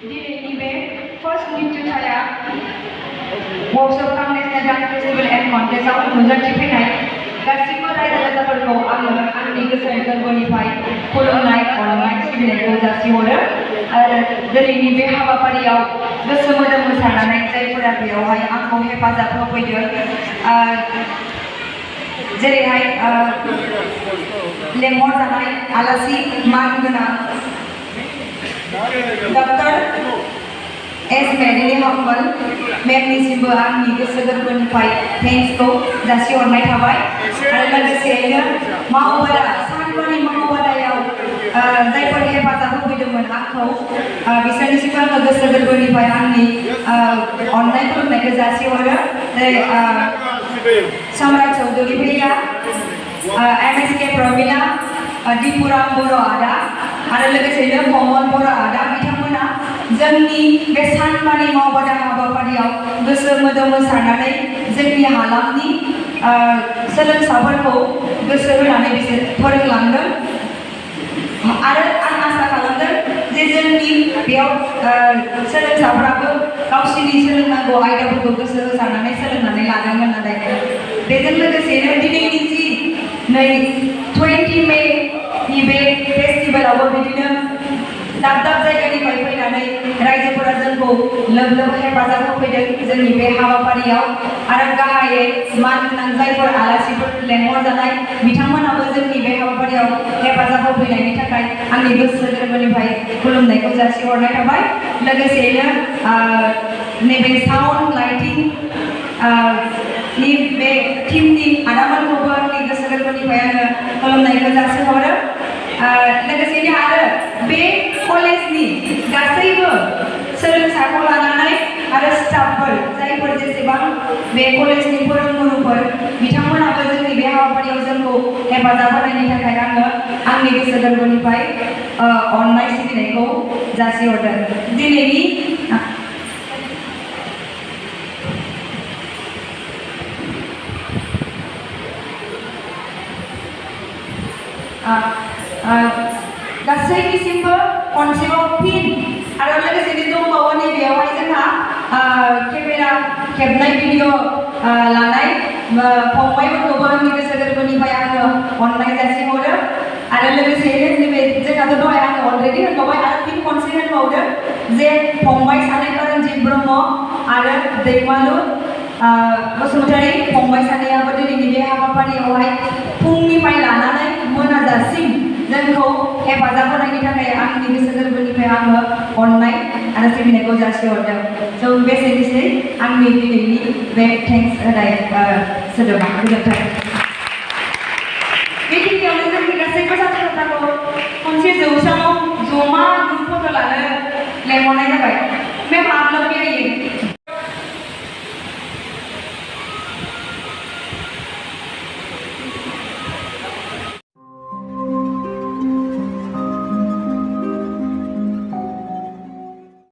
दिनैनि बे first नित्युथाया workshop काम नेशनेल डान्स फेस्टिवल एन्ड कन्टेस्टआव नुजाथिफैनाय गासिबो रायजो राजाफोरखौ आङो आंनि गोसो गोरबोनिफ्राय खुलुमनाय अननाय सिबिनायखौ जासिहरो आरो दिनैनि बे हाबाफारियाव गोसो मोदोम मोसानानै जायफोरा बेयावहाय आंखौ हेफाजाब होफैदों जेरैहाय लेंहरजानाय आलासि मानगोनां डॉक्टर एस मेरिनी हम्बल मेमनिसिमबो आंनि गोसो गोरबोनिफ्राय थेंक्सखौ जासिहरनाय थाबाय आरो लोगोसेयैनो मावबादा सानबानि मावबादायाव जायफोर हेफाजाब होफैदोंमोन आंखौ बिसोरनिसिमबो आङो गोसो गोरबोनिफ्राय आंनि अननाय खुलुमनायखौ जासिहरो जेरै सम्राट चौधरी भैया एमएसके प्रमिला दिपुरा बर' आदा आरो लोगोसेनो कमल बर' आदा बिथांमोना जोंनि बे सानबानि मावबादा हाबाफारियाव गोसो मोदोम मोसानानै जोंनि हालामनि सोलोंसाफोरखौ गोसो होनानै बिसोर फोरोंलांदों आरो आं आसा खालामदों जे जोंनि बेयाव सोलोंसाफोराबो गावसोरनि सोलोंनांगौ आयदाफोरखौ गोसो होसारनानै सोलोंनानै लादों होननानै बेजों लोगोसेनो दिनैनि जि नै 20 मे नि बे फेस्टिभेलावबो बिदिनो दाब दाब जायगानिफ्राय फैनानै रायजोफोरा जोंखौ लोब लोब हेफाजाब होफैदों जोंनि बे हाबाफारियाव आरो गाहायै मानगोनां जायफोर आलासिफोर लेंहरजानाय बिथांमोनाबो जोंनि बे हाबाफारियाव हेफाजाब होफैनायनि थाखाय आंनि गोसो गोरबोनिफ्राय खुलुमनायखौ जासिहरनाय थाबाय लोगोसेयैनो नैबे साउन्ड लाइटिं नि बे टीमनि आदामोनखौबो आंनि गोसो गोरबोनिफ्राय आङो खुलुमनायखौ जासिहरो लोगोसेनो आरो बे कलेजनि गासैबो सोलोंसाखौ लानानै आरो स्टाफफोर जायफोर जेसेबां बे कलेजनि फोरोंगुरुफोर बिथांमोनाबो जोंनि बे हाबाफारियाव जोंखौ हेफाजाब होनायनि थाखाय आङो आंनि गोसो गोरबोनिफ्राय अननाय सिबिनायखौ जासिहरदों दिनैनि गासैनिसिमबो खनसेबाव फिन आरो लोगोसेनो दंबावो नैबेयावहाय जोंहा केमेरा खेबनाय भिडिअ लानाय फंबायफोरखौबो आंनि गोसो गोरबोनिफ्राय आङो अननाय जासिहरो आरो लोगोसेयैनो नैबे जोंहाथ' दहाय आङो अलरेडि होनबावबाय आरो फिन खनसे होनबावदों जे फंबाय सानै करणजित ब्रह्म आरो दैमालु बसुमतारी फंबाय सानैयाबो दिनैनि बे हाबाफारियावहाय फुंनिफ्राय लानानै मोनाजासिम जोंखौ हेफाजाब होनायनि थाखाय आंनि गोसो गोरबोनिफ्राय आङो अननाय आरो सिबिनायखौ जासिहरदों स' बेसेनोसै आंनि दिनैनि बे थेंक्स होनाय सोदोबा गोजोन्थों बेखिनियावनो जोंनि गासैबो जाथारनांगौ खनसे जौसाङाव जमा ग्रुप फट' लानो लेंहरनाय जाबाय